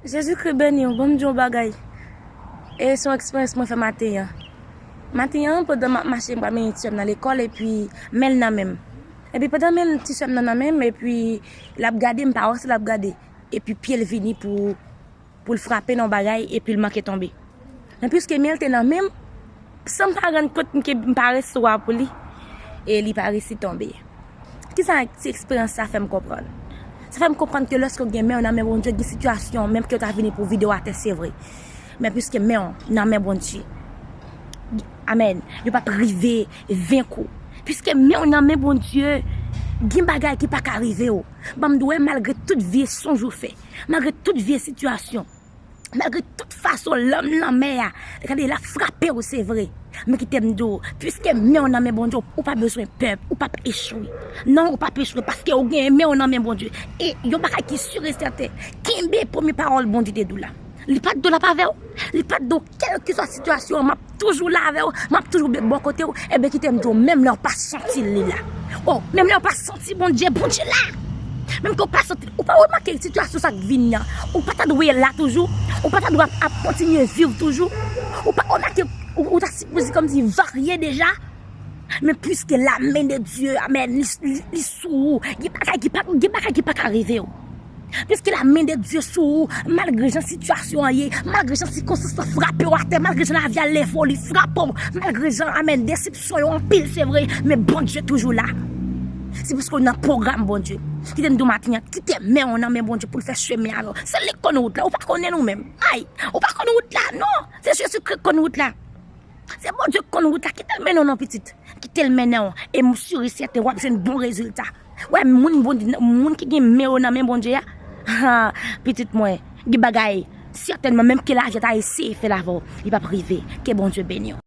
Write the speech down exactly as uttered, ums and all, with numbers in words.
Jezikri beni w, ban m di w yon bagay. E se yon eksperyans mwen fè maten an. Maten an, pandan m ap mache, m pral mennen ti sè m nan lekòl, epi men l nan men m. Epi pandan men ti sè m nan nan men m, epi l ap gade, m pa wè si l ap gade. Epi pye l vini pou, pou l frape nan yon bagay, epi l manke tonbe. Men piske men l te nan men m, san m pa rann kont m ke m pa resevwa pou li, e li pa resi tonbe. Kisa ti eksperyans sa fè m konprann? Sa fè m konprann ke lèske w gen men w nan men Bondye, gen sitiyasyon menm ke w ta vini pou vide w atè, se vre. Men piske men w nan men Bondye, amèn, yo p ap rive venk ou. Piske men w nan men Bondye, gen bagay ki pa ka rive w. Ban m di w, malgre tout vye sonj ou fè, malgre tout vye sitiyasyon, malgre tout fason lanm lanmè a, gade, l ap frape w, se vre. Men kite m di w, piske men w nan men Bondye, ou pa bezwen pè, ou p ap echwe. Non, ou p ap echwe, paske w gen men w nan men Bondye. E yon bagay ki si e sèten, kenbe premye pawòl Bondye te di w la. Li pa t di w l ap avè w. Li pa t di w kèlkeswa sitiyasyon an, m ap toujou la avè w, m ap toujou bò kote w. Ebyen, kite m di w, menm lè w pa santi l, li la. O, menm lè w pa santi Bondye, Bondye la. Menm ke w pa santi, ou pa remake sitiyasyon sa k vin nan. Ou pa ta dwe la toujou. Ou pa ta dwe ap, ap kontinye viv toujou. Ou pa remake, ou, ou ta sipoze kòmsi varye deja. Men piske la men de Dye, amèn, li, li, li sou ou, gen bagay ki pa, gen bagay ki pa ka rive w. Piske la men de Dye sou ou, malgre jan sitiyasyon an ye, malgre jan sikonstans lan frape w atè, malgre jan lavi a leve w, li frape w, malgre jan, amèn, desepsyon yo anpil, se vre, men Bondye toujou la. Se paske w nan pwogram Bondye. Kite m di w maten an, kite men w nan men Bondye pou l fè chemen avè w. Se li k konn wout la, ou pa konnen nou menm. Ay, ou pa konn wout la, non. Se Jezikri k konn wout la. Se Bondye k konn wout la, kite l mennen w non, pitit. Kite l mennen w. E m si e sèten w ap jwenn bon rezilta. Wè, moun Bondye, moun ki gen men yo nan men Bondye a, ha, pitit mwen, gen bagay, sètènman, menm ke lavi a ta eseye fè l avè w, li p ap rive. Ke Bondye beni w.